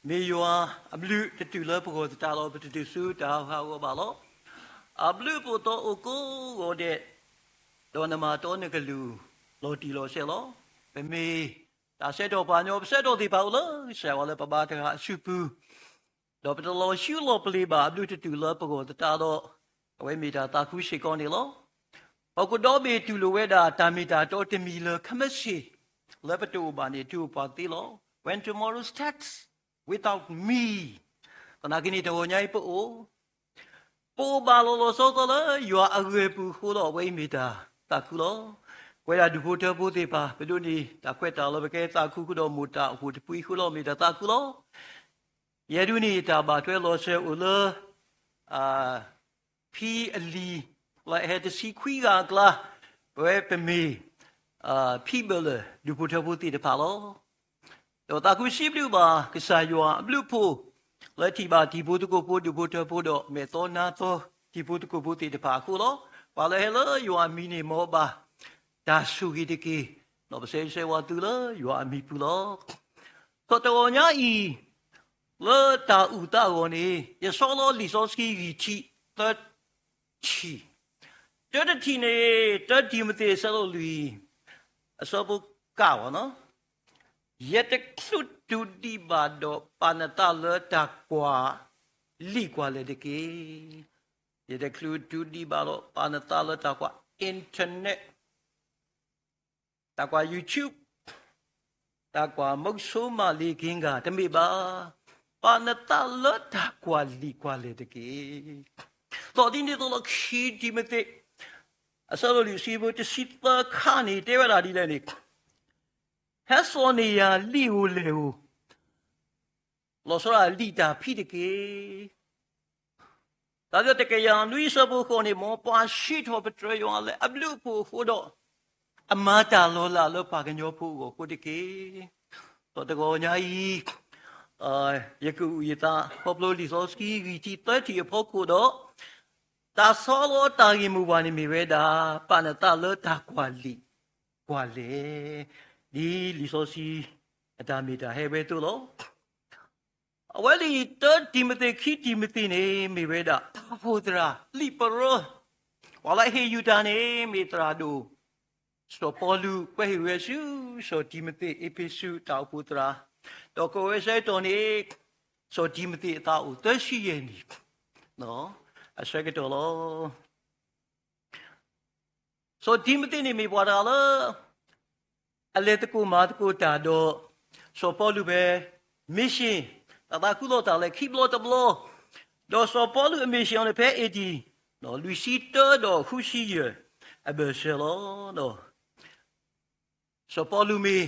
မ့ၢ်ယွၤအဘျုးတတုၤလၢပဂီၢ်သတးဒီး ပတတုၤဆူတၢ်ဟးဂီၤဘၣ်လီၤ. အဘျုးအဖှိၣ်သီအိၣ်ကိးဂီၤဒဲး, ဒီးနမၤတီနကလုၢ် လီၤတံၢ်လီၤဆဲးလီၤ. ပမ့ၢ်တၢ်ဆၢကတီၢ်ပှၤကညီ ပဆၢကတီၢ်သ့ၣ်တဖၣ်အိၣ်လၢကစၢ်ယွၤလၢပဘါတဂၤအစုပူၤ, ဒီးပတလီၤဆူလီၤပလ့ၤဘၣ် အဘျုးတတုၤလၢပဂီၢ်သတးဒီး, အဝဲမ့ၢ်တၢ်သးခုစ့ၢ်ကီးန့ၣ်လီၤ. ပှၤကဒီဘ့ၣ်တူၢ်လိာ်ဝဲဒၣ် တၢ်မ့ၢ်တၢ်တီတမံၤလၢ ခဲမုၢ်ဆ့ၣ်လၢပတအိၣ်ဘၣ်န့ၣ် တုၤအိၣ်ပှၤသ့လီၤ. When tomorrow's tax without me, သနာ်က့န့ၣ် တဂီၤညါအံၤပအိၣ် ပအိၣ်ဘၣ်လီၤလီၤဆီဆီလၢယွၤအဂ့ၢ်ပူၤအဃိဒီး အဝဲအံၤမ့ၢ်တၢ်သးခုလီၤ. ပဝဲဒၣ်ဒူၣ်ဖိထၢဖိသ့ၣ်တဖၣ် ပဒိးန့ၢ်တၢ်ခွဲးတၢ်ယာ်လၢပကဲသးခုဃုာ်ဒီး မိၢ်တၢ်အိၣ်ဖှိၣ်တဖုအံၤအဃိဒီး မ့ၢ်တၢ်သးခုလီၤ. ယဲဒၣ်န့ၣ် တၢ်ဘၣ်ထွဲလီၤစၢၤအိၣ်လၢ ဖံအလံၤ လၢအဟဲတဆံခွံဂၤအကျါ, ပဝဲပမ့ၢ် ဖံဘၢၣ်လၢၢ် ဒူၣ်ဖိထၢဖိသ့ၣ်တဖၣ်လီၤ. ဒီးသးခုစံးဘျုးဘၣ် ကစၢ်ယွၤအဘျုးအဖှိၣ် လၢထံၣ်ဘၣ်တံၤဖိသကိးဖိ ဒူၣ်ဖိထၢဖိဒီး မဲာ်သီနါသီတံၤဖိသကိးဖိသ့ၣ်တဖၣ်အဃိလီၤ. ပှၤလၢဟဲလၢယွၤအမံၤန့ၣ် မ်ဘၣ်တၢ်ဆိၣ်ဂ့ၤတက့ၢ်. ဒီးပဆၢဂ့ၤဆၢဝါသုလၢယွၤအမံၤပူၤလီၤ. ဒီးတဂီၤညါအံၤ လၢတၢ်အုၣ်သးအဂီၢ်န့ၣ် ယဆီလီၤလံာ်စီဆှံဂံၢ်ထံးသၢထံၣ်, တၢတထံၣ်န့ၣ် တၢတံၤမသ့း အဆၢဒိၣ်လွံၢ် အဆၢဖိကၣ်ဝဲလီၤ. ယတချုးတူၢ်ဒံးဘၣ်ဒီး ပာ်နသးလၢတၢ်ကွၢ်လံာ်ကွၢ်လဲၢ်တက့ၢ်. ယတချုးတူၢ်ဒံးဘၣ်ဒီး ပာ်နသးလၢတၢ်ကွၢ် internet, တၢ်ကွၢ် YouTube, တၢ်ကွၢ် မုဆိမၤလ့က့ၤဂၤ တမ့ၢ်ဘၣ်. ပာ်နသးလၢတၢ်ကွၢ်လံာ်ကွၢ်လဲၢ်တက့ၢ်. ဒီးဒ်န့ၣ်အသိးလီၤ ခံတံၤမသ့း အဆၢဒိၣ်လွံၢ် အဆၢဖိတဆံသၢခါန့ၣ် တဲဝဲဒၣ်ဒ်လဲၣ်န့ၣ်, ဟဲစိာ်န့ၢ်ယၤလံာ်ဧိၤလဲၢ်ဧိၤ လီၤဆီဒၣ်လံာ်တၢ်ဖံးတက့ၢ်. တၢ်လၢတကယၤနွံ အဆၢဖိဃိးန့ၣ် မ်ပှၤစံးထီၣ်ပတြၢၤယွၤလၢအဘျုးအဖှိၣ်အဃိဒီး အမၤတၢ်လီၤလးလၢပှၤကညီဖိအဂီၢ်အဃိတက့ၢ်. ဒီးတဂီၤညါအံၤ ယကအုၣ်ယသး ခီဖျိလံာ်စီဆှံဂံၢ်ထံးသၢထံၣ်အဖီခိၣ်ဒီး တၢ်ဆီလီၤတၢ်ဂ့ၢ်မိၢ်ပှၢ်န့ၣ်မ့ၢ်ဝဲဒၣ် ပာ်နသးလၢတၢ်ကွၢ်လံာ်ကွၢ်လဲၢ်, ဒ်လံာ်စီဆှံအတၢ်မ့ၢ်တၢ်ဟဲဝဲအသိးလီၤ. အဝဲလံာ်တၢတံၤမသ့း ခံတံၤမသ့းန့ၣ် မ့ၢ်ဝဲဒၣ် တၢ်အိၣ်ဖှိၣ်သရၣ် လံာ်ပရၢ, ပှၤလၢအဟ့ၣ်ယုၢ်တၢ်န့ၣ် မ့ၢ်သရၣ်ဒိၣ် စီၤပီလူး ကွဲးဟ့ၣ်ဝဲဆူ စီၤတံၤမသ့း အ့းဖ့းစူး တၢ်အိၣ်ဖှိၣ်သရၣ်, ဒီးကွဲးဝဲဆၢကတီၢ်န့ၣ် စီၤတံၤမသ့းအသးအိၣ်သၢဆံယဲၢ်နံၣ် အဆၢကတီၢ်လီၤ. စီၤတံၤမသ့းန့ၣ်မ့ၢ်ပှၤတဂၤလၢ အလဲၤသကိးမၤသကိးတၢ်ဒီး စီၤပီလူးဖဲ mission တၢ်သးခုလီၤတၢ်လဲၤခံဘျီတဘျီ, ဒီးစီၤပီလူးအ mission အီၤန့ၣ်ဖဲ A D လွံၢ်ဆံတၢဒီးဃုဆံယဲၢ် အဘၢၣ်စၢၤလီၤ. စီၤပီလူးမ့ၢ်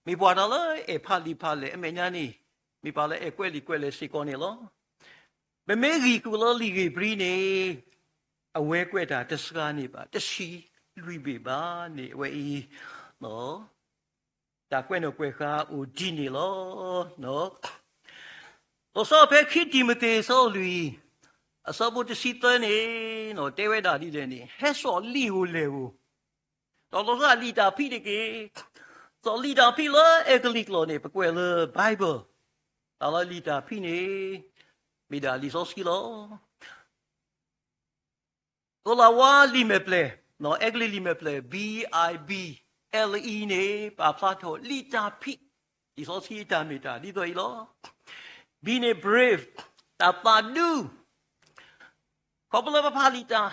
မ့ၢ်ပှၤတဂၤလၢအဲၣ်ဖးလံာ်ဖးလဲၢ် အမဲာ်ညါန့ၣ် မ့ၢ်ပှၤလၢအဲၣ်ကွဲးလံာ်ကွဲးလဲၢ်စ့ၢ်ကီးန့ၣ်လီၤ. ပမ့ၢ်ဂံၢ်ဃုာ်လၢလံာ်ဧ့ၤဘြံၤန့ၣ် အဝဲကွဲးတၢ်တစှၤန့ၣ်ဘၣ် တဆံလွံၢ်ဘ့ၣ်ဘၣ်န့ၣ် အဝဲအံၤ တၢ်ကွဲးနီၣ်ကွဲးဃါအိၣ်ဒ်န့ၣ်လီၤ. လီၤဆီဖဲခံတံၤမသ့း အဆၢဒိၣ်လွံၢ် အဆၢဖိတဆံသၢန့ၣ် တဲဝဲဒၣ်ဒ်လဲၣ်န့ၣ် ဟဲစိာ်လံာ်ဧိၤလဲၢ်ဧိၤ ဒီးလီၤဆီဒၣ်လံာ်တၢ်ဖံးတက့ၢ်. ဒီးလံာ်တၢ်ဖံးလၢအဲကလံးကျိာ်န့ၣ် ပကွဲးလၢ Bible, တၢ်လၢလံာ်တၢ်ဖံးန့ၣ် မ့ၢ်ဒၣ်လံာ်စီဆှံလီၤ. ကိၤလၤဝါလံာ်မဲာ်ဖျၢၣ်, အဲကလံးလံာ်မဲာ်ဖျၢၣ် B I B L E န့ၣ် ပာ်ဖျါထီၣ်လံာ်တၢ်ဖံး လံာ်စီဆှံအတၢ်မ့ၢ်တၢ်ဒ်သိးအံၤလီၤ. B န့ၣ် brave, တၢ်သးဒူ, ခီဖျိလၢပဖးလံာ်တၢ်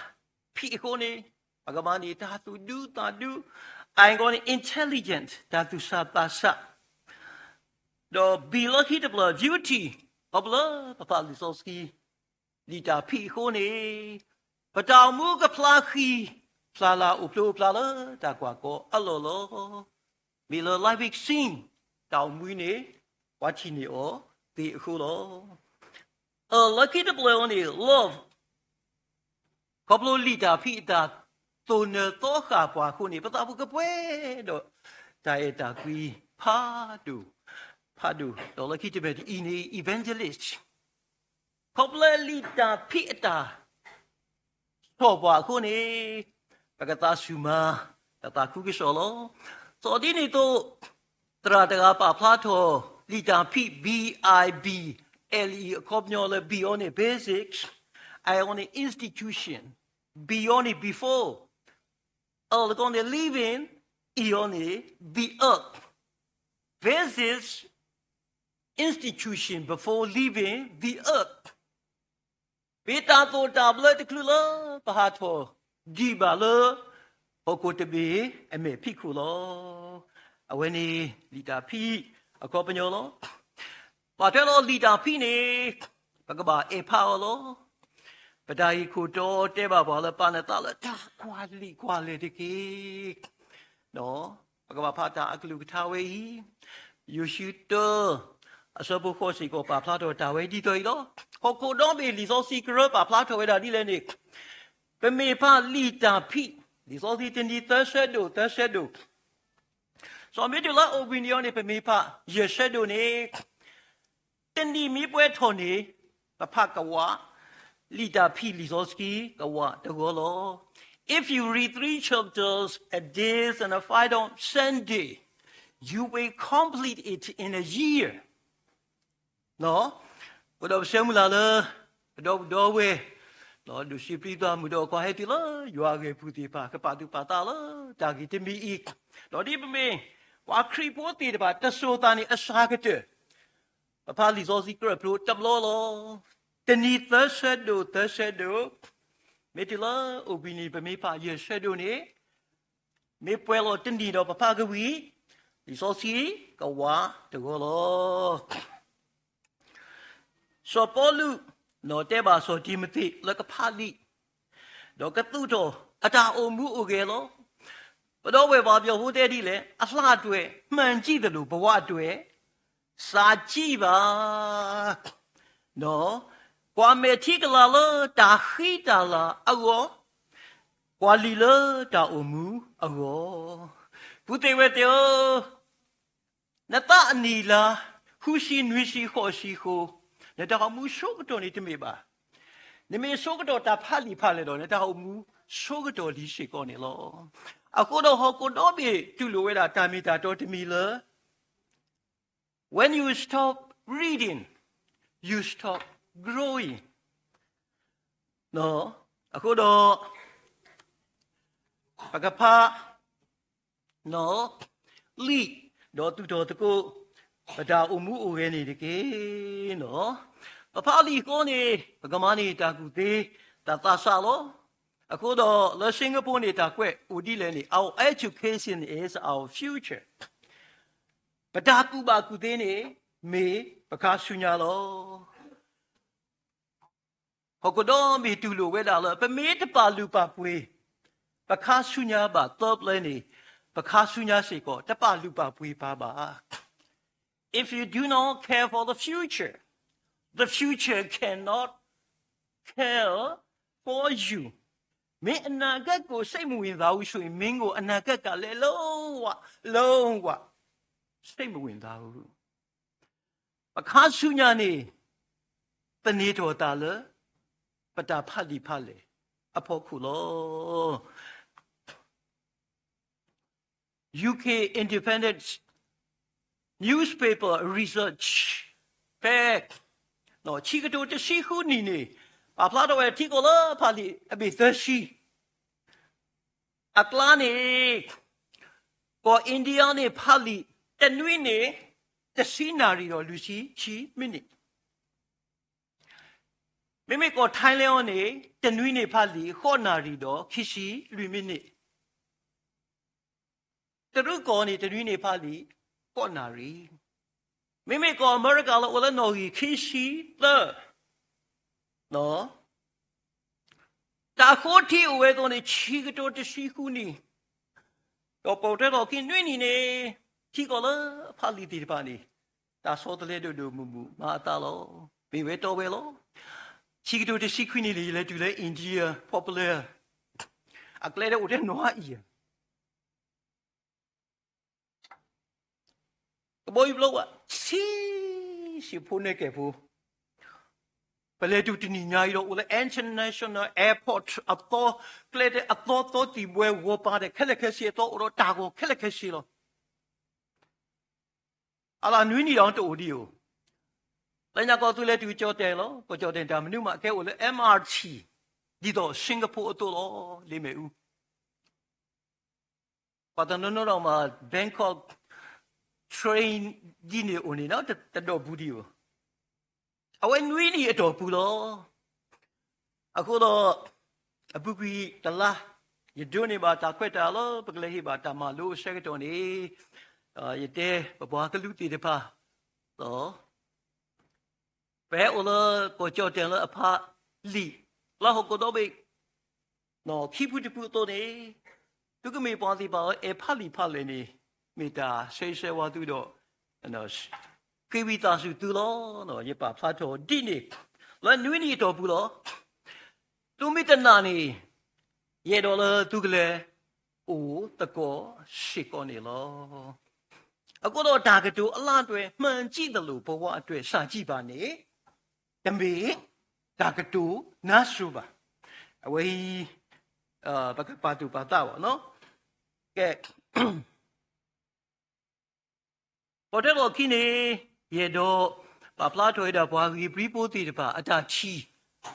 ဖံးအဃိန့ၣ် ပကမၤန့ၢ်တၢ်သူၣ်ဒူသးဒူ, I န့ၣ် intelligent, တၢ်သူၣ်ဆးသးဆး, ဒီး B လၢခံတဖျၢၣ် duty, ခီဖျိလၢပဖးလံာ်စီဆှံ လံာ်တၢ်ဖံးအဃိန့ၣ် ပတၢ်အိၣ်မူကဖျါဃံၤဖျါလၤ အိၣ်ဖျိဖျါလၢတၢ်ကွၢ်ကီအလီၢ်လီၤ. မ့ၢ်လၢ live vaccine တၢ်အိၣ်မူန့ၣ် ပှၤထံၣ်န့ၢ်အီၤသ့အဃိလီၤ. လၢခံတဖျၢၣ်အံၤန့ၣ် love, ခီဖျိလံာ်တၢ်ဖံးအတၢ်သိၣ်နၢၤသီဃာ်ပှၤအဃိန့ၣ် ပသးပူၤကပှဲၤဒီးတၢ်အဲၣ်တၢ်ကွံဖးဒိၣ်, ဖးဒိၣ်, ဒီးလၢခံတဖျၢၣ်အံၤန့ၣ် evangelist, ခီဖျိလံာ်တၢ်ဖံးအတၢ် ဆီၣ်ပှၤအဃိန့ၣ် ပကသးစူၤမၤ တၢ်သးခုကစီၣ်လီၤ. ဒီးဒ်န့ၣ်အသိး သရၣ်တဂၤပာ်ဖျါထီၣ် လံာ်တၢ်ဖံး B I B L E အခီပညီလၢ B အီၤန့ၣ် basics, I အီၤန့ၣ် institution, B အီၤန့ၣ် before, L အီၤန့ၣ် living, E အီၤန့ၣ် the earth. Basics, institution before leaving the earth. မ့ၢ်တၢ်သိၣ်တၢ်ဘျၢတချုးလၢပဟးထီၣ်ဒံးဘၣ်လၢ ဟီၣ်ခိၣ်တဘ့ၣ်အမဲာ်ဖံးခိၣ်လီၤ. အဝဲန့ၣ်လံာ်တၢ်ဖံးအခီပညီလီၤ. ဘၣ်ထွဲဒီးလံာ်တၢ်ဖံးန့ၣ် ပကဘၣ်အဲၣ်ဖးအီၤလီၤ. ပတၢ်ဂ့ၢ်ခိၣ်တီတဲဘၣ်ပှၤလၢ ပာ်နသးလၢတၢ်ကွၢ်လံာ်ကွၢ်လဲၢ်တက့ၢ်. ပကဘၣ်ဖးတၢ်အကလုၢ်ကထါဝဲအံၤ, ယိၤၡူတၢ အဆၢဖိဃိးစ့ၢ်ကီး ပာ်ဖျါထီၣ်တၢ်ဝဲဒ်သိးအံၤလီၤ. ဟီၣ်ခိၣ်ဒီဘ့ၣ်လံာ်စီဆှံကရၢပာ်ဖျါထီၣ်ဝဲဒၣ်ဒ်လဲၣ်န့ၣ်, ပမ့ၢ်ဖးလံာ်တၢ်ဖံး, လံာ်စီဆှံတနံၤသၢဆၢဒိၣ်သၢဆၢဒိၣ်, စီၤမ့ၢ်တုၤလၢအိၣ်ဘှံးနံၤအံၤန့ၣ် ပမ့ၢ်ဖးယဲၢ်ဆၢဒိၣ်န့ၣ် တနံၣ်မ့ၢ်ပှဲၤထီၣ်န့ၣ် ပဖးကဝး, လံာ်တၢ်ဖံးလံာ်စီဆှံကဝးတဂီၤလီၤ. If you read three chapters a day and a fight on Sunday, you will complete it in a year. အဃိဒီးပဆၢမုၢ်လၢ်လၢ ပဒီပုၢ်ဒီဝဲၢ် ဒိၣ်စံးပျံၤသးမုာ်ဒီး ကွၢ်ဟဲတုၤလၢယွၤအဂ့ၢ်ပူၤသ့ၣ်တဖၣ် ကပာ်သူၣ်ပာ်သးလၢတၢ်ဂ့ၢ်တမံၤအံၤ, ဒီးဒ်ပမ့ၢ်ပှၤခရံာ်ဖိသ့ၣ်တဖၣ် တစိၤသးန့ၣ်အစှၤကတၢၢ် ပဖးလံာ်စီဆှံကြၢးဖျိတဘျီလီၤ. တနံၤသၢဆၢဒိၣ်သၢဆၢဒိၣ်, မ့ၢ်တုၤလၢအိၣ်ဘှံးနံၤ ပမ့ၢ်ဖးယဲၢ်ဆၢဒိၣ်န့ၣ် မ့ၢ်ပှဲၤလီၤတနံၣ်ဒီးပဖးကဝံၤ လံာ်စီဆှံကဝးတဂီၤလီၤ. စီၤပီလူးတဲဘၣ်စီၤတံၤမသ့းလၢကဖးလံာ် ဒီးကသူၣ်ထီၣ်အတၢ်အိၣ်မူအိၣ်ဂဲၤလီၤ. ပဒီပုၢ်ဝဲၢ်ပှၤဘျီၣ်ဖိတဲဒ်လဲၣ်, အလှၣ်တွဲၣ် မှန်ကြည့်သလို ဘဝအတွက် စာကြည့်ပါ, ကွၢ်မဲာ်ထံကလၤလၢတၢ်ဃံတၢ်လၤအဂီၢ်, ကွၢ်လံာ်လၢတၢ်အိၣ်မူအဂီၢ်. ပုၢ်သ့ၣ်ဝဲၢ်သ့ၣ်ဧၢ, နသးအနံၣ်လါ ဃုဆံနွံဆံဃိးဆံအဃိ, နတၢ်အိၣ်မူဆိကတီၢ်န့ၣ်တမ့ၢ်ဘၣ်. နမ့ၢ်ဆိကတီၢ်တၢ်ဖးလံာ်ဖးလဲၢ်ဒီး နတၢ်အိၣ်မူဆိကတီၢ်လံစ့ၢ်ကီးန့ၣ်လီၤ. အဃိဒီးဟီၣ်ခိၣ်ဒီဘ့ၣ်တူၢ်လိာ်ဝဲဒၣ်တၢ်မ့ၢ်တၢ်တီတမံၤလၢ When you stop reading, you stop growing. အဃိဒီး ပကဖး လံာ် ဒီးသူၣ်ထီၣ်သကိး ပတၢ်အိၣ်မူအိၣ်ဂဲၤန့ၣ်တက့ၢ်. ပဖးလံာ်အဃိန့ၣ် ပကမၤန့ၢ်တၢ်ကူၣ်သ့တၢ်သးစၢ်လီၤ. အဃိဒီးလၢ Singapore န့ၣ် တၢ်ကွဲးအိၣ်ဒ်လဲၣ်န့ၣ် Our education is our future. ပတၢ်ကူၣ်ဘၣ်ကူၣ်သ့န့ၣ် မ့ၢ်ပခါဆူညါလီၤ. ဟီၣ်ခိၣ်ဒီဘ့ၣ်တူၢ်လိာ်ဝဲဒၣ်လၢ ပမ့ၢ်တပာ်လုၢ်ပာ်ပှ့ၤ ပခါဆူညါဘၣ်သၢပျဲန့ၣ် ပခါဆူညါစ့ၢ်ကီး တပာ်လုၢ်ပာ်ပှ့ၤပှၤဘၣ်. If you do not care for the future, the future cannot care for you. မင်းအနာဂတ်ကို စိတ်မဝင်စားဘူးဆိုရင် မင်းကို အနာဂတ်ကလည်း လုံးဝ, လုံးဝ စိတ်မဝင်စားဘူး. ပခါဆူညါန့ၣ် သန့ၤထီၣ်သးလၢ ပတၢ်ဖးလံာ်ဖးလဲၢ်အဖီခိၣ်လီၤ. UK Independent Newspaper Research ဖဲ ဆံကတိၤတဆံဃုနံၣ်န့ၣ် ပာ်ဖျါထီၣ်ဝဲထံကီၢ်လၢဖးလံာ်အဘ့ၣ်သၢဆံ အကျါန့ၣ် ကီၢ် India န့ၣ် ဖးလံာ်တနွံန့ၣ် တဆံနၣ်ရံၣ်ဒီးလွံၢ်ဆံခံမံးနံး, မ့မ့ၢ်ကီၢ် Thailand အံၤန့ၣ် တနွံန့ၣ်ဖးလံာ် ဃိးနၣ်ရံၣ်ဒီးခံဆံလွံၢ်မံးနံး, တရူးကီၢ်န့ၣ် တနွံန့ၣ်ဖးလံာ် ဃိးနၣ်ရံၣ်, မ့မ့ၢ်ကီၢ်အမဲရကၤလၢအိၣ်လၢနီၣ်ဂံၢ်ခံဆံသၢ တၢ်ဃိထံအိၣ်ဝဲအသိးန့ၣ် ဆံကတိၤတဆံဃုနံၣ်, ဒီးပိာ်ထွဲထီၣ်ခံနွံနံၣ်န့ၣ် ထံကီၢ်လၢအဖးလံာ်သ့ၣ်တဖၣ်န့ၣ် တၢ်ဆီတလဲဒိၣ်ဒိၣ်မုၢ်မုၢ်မၤအသးလီၤ. မ့ၢ်ဝဲတီဝဲလီၤ. ဆံကတိၤတဆံခွံနံၣ်န့ၣ် ယလဲၤတုၤလၢ India popular အကျဲတအိၣ်ထဲနွံအံၤ ကဘီယူၤပျီဝဲ ဆံးဆံးဖိနဲၣ်ကဲၣ်ဖိ, ပလဲၤတုၤတနံၤညါအံၤဒီး အိၣ်လၢ International Airport အသီ, ကျဲဒၣ်အသီသီသံၣ်ဘှဲဝီၤပၤဒဲး ခဲလၢာ်ခဲဆ့အသီအိၣ်ဒီးတၢ်ဂီၤခဲလၢာ်ခဲဆ့လီၤ. အလၢနွံနံၣ်ဒီးတအိၣ်ဒံးဧိၤ, လၢညါကီၢ်သူလ့ၤတုၤကၠီၣ်တဲၣ်လီၤ. ကီၢ်ကၠီၣ်တဲၣ်တၢ်မနုၤမး ကဲအိၣ်လၢ M R T ဒ်သိး Singapore အသိးလီၤ, လ့မဲာ်အူ ပှၤတနီၤနီၤဒီးမး Bangkok train ဒ်န့ၣ်အိၣ်န့ၣ် တဒီးပူၤဒံးဧိၤ, အဝဲနွံနံၣ်အတီၢ်ပူၤလီၤ. အဃိဒီး အပူၤကွံာ်တလါ ယဒိးန့ၢ်ဘၣ်တၢ်ခွဲးတၢ်ယာ်လၢ ပကလဲၤဟ့ၣ်ဘၣ်တၢ်မၤလိအဆၢကတီၢ်န့ၣ်, ယတဲပပှၤကလုာ်သ့ၣ်တဖၣ် ပဟဲအိၣ်လၢကီၢ်ကၠီၣ်တဲၣ်လၢအဖးလံာ် လၢဟီၣ်ခိၣ်ဒီဘ့ၣ် ခံဖုတဖုအသိးန့ၣ်, သုကမ့ၢ်ပှၤသ့ၣ်တဖၣ်လၢအဲၣ်ဖးလံာ်ဖးလဲၢ်န့ၣ်, မ့ၢ်တၢ်ဆၢဂ့ၤဆၢဝါသုဒီး က့ၤဝံသးစူၤသုလီၤ. ယပာ်ဖျါထီၣ်ဒ်န့ၣ် လၢနွံနံၣ်အတီၢ်ပူၤလီၤ. သုမ့ၢ်တနာ်န့ၣ်, ယအဲၣ်ဒိးလၢသုကလဲၤအိၣ်သကိးစ့ၢ်ကီးန့ၣ်လီၤ. အဃိဒီးတၢ်ကတိၤအလၢအပှဲၤ မှန်ကြည့်သလို ဘဝအတွက် စၢ်ကြည့်ပါန့ၣ် တမ့ၢ်တၢ်ကတိၤနါစိၤဘၣ်. အဝဲအံၤ ပကပာ်သူၣ်ပာ်သးဘၣ်နီၤ. ကဲ ပီၣ်ထွဲလီၤခံန့ၣ်, ယအဲၣ်ဒိးပာ်ဖျါထီၣ်ဝဲဒၣ် ပှၤဂ့ၢ်ပြံဖိသ့ၣ်တဖၣ်အတၢ်ထံၣ်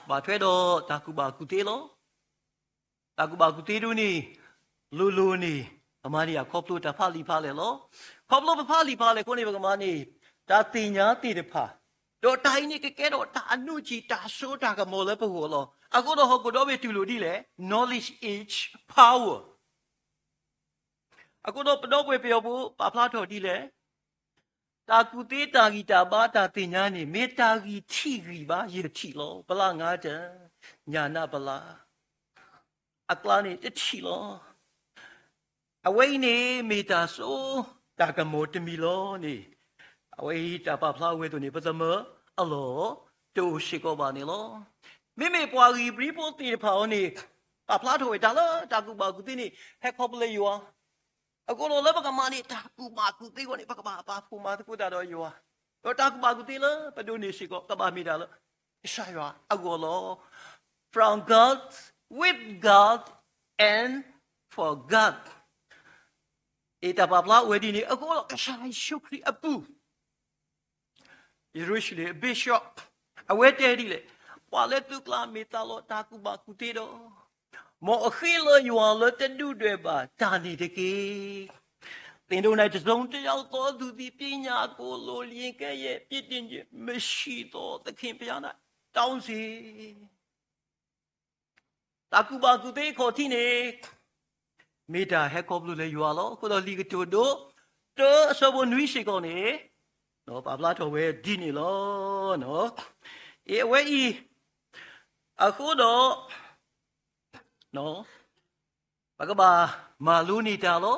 ဘၣ်ထွဲဒီးတၢ်ကူၣ်ဘၣ်ကူၣ်သ့လီၤ. တၢ်ကူၣ်ဘၣ်ကူၣ်သ့ဒ်န့ၣ် လိၤလိၤန့ၣ် ပမၤန့ၢ်အခီဖျိတၢ်ဖးလံာ်ဖးလဲၢ်လီၤ. ခီဖျိပဖးလံာ်ဖးလဲၢ်အဃိန့ၣ် ပကမၤန့ၢ် တၢ်သ့ၣ်ညါသ့ၣ်တဖၣ်, ဒီးတၢ်အံၤန့ၣ် ကကဲထီၣ်တၢ်အနူၢ်ကံၣ် တၢ်စိတၢ်ကမီၤလၢပဂီၢ်လီၤ. အဃိဒီးဟီၣ်ခိၣ်ဒီဘ့ၣ်တူၢ်လိာ်ဒ်လဲၣ်, knowledge is power. အဃိဒီးပဒီပုၢ်ဝဲၢ်ပယီၤဖိ ပာ်ဖျါထီၣ်ဒ်လဲၣ်, တၢ်ကူၣ်သ့တၢ်ဂံၢ်တၢ်ဘါတၢ်သ့ၣ်ညါန့ၣ် မ့ၢ်တၢ်ဂံၢ်ထံးဂံၢ်ဘါ ယထံၣ်လီၤ. ပလၢငါတၢ် ညၣ်နၢ်ပလၢ် အကျါန့ၣ်တထံၣ်လီၤ. အဝဲအံၤန့ၣ် မ့ၢ်တၢ်စိတၢ်ကမီၤတမံၤလီၤန့ၣ်, အဝဲအံၤတၢ်ပာ်ဖျါဝဲအသိးန့ၣ် ပသးမၢအလီၢ်တအိၣ်စ့ၢ်ကီးဘၣ်န့ၣ်လီၤ. မ့မ့ၢ်ပှၤဂ့ၢ်ပြံဖိသ့ၣ်တဖၣ်အံၤန့ၣ် ပာ်ဖျါထီၣ်ဝဲတၢ်လၢတၢ်ကူၣ်ဘၣ်ကူၣ်သ့န့ၣ် ဟဲခီဖျိလၢယွၤ အဃိဒီးလၢပကမၤန့ၢ်တၢ်ကူၣ်ဘၣ်ကူၣ်သ့အဂီၢ်န့ၣ် ပကဘၣ်ပာ်ဖှိၣ်မၤသကိးတၢ်ဒီးယွၤ, ဒီးတၢ်ကူၣ်ဘၣ်ကူၣ်သ့လၢပဒိးန့ၢ်စ့ၢ်ကီး ကဘၣ်မ့ၢ်တၢ်လၢ ကစၢ်ယွၤအဂီၢ်လီၤ. From God, with God, and for God. အတၢ်ပာ်ဖျါဝဲဒ်န့ၣ် အဃိဒီးကစၢ်ယ့ၣ်ၡူးခရံာ်အပူၤ ယရူၤၡလ့ၣ်အ bishop အဝဲတဲဒ်လဲၣ်, ပှၤလၢသုကျါမ့ၢ်သးလီတၢ်ကူၣ်ဘၣ်ကူၣ်သ့ဒီး, မ်အဃ့လၢယွၤလၢတဒုၣ်ဒွဲၣ်ဘၣ်တၢ်န့ၣ်တက့ၢ်. သင်တို့၌ တစ်စုံတစ်ယောက်သောသူသည် ပညာကို လိုလျှင် ကဲ့ရဲ့ ပြစ်တင်ခြင်းမရှိသော သခင်ဘုရား၌ တောင်းစေ. တၢ်ကူၣ်ဘၣ်ကူၣ်သ့အခီၣ်ထံးန့ၣ် မ့ၢ်တၢ်ဟဲခီဖျိလၢယွၤလီၤ. အဃိဒီးလံာ်ကတိၤဒိ တၢအဆၢဖိနွံစ့ၢ်ကီးန့ၣ် ပာ်ဖျါထီၣ်ဝဲဒ်န့ၣ်လီၤ. အဝဲအံၤ အဃိဒီး ပကဘၣ်မၤလိန့ၢ်တၢ်လီၤ.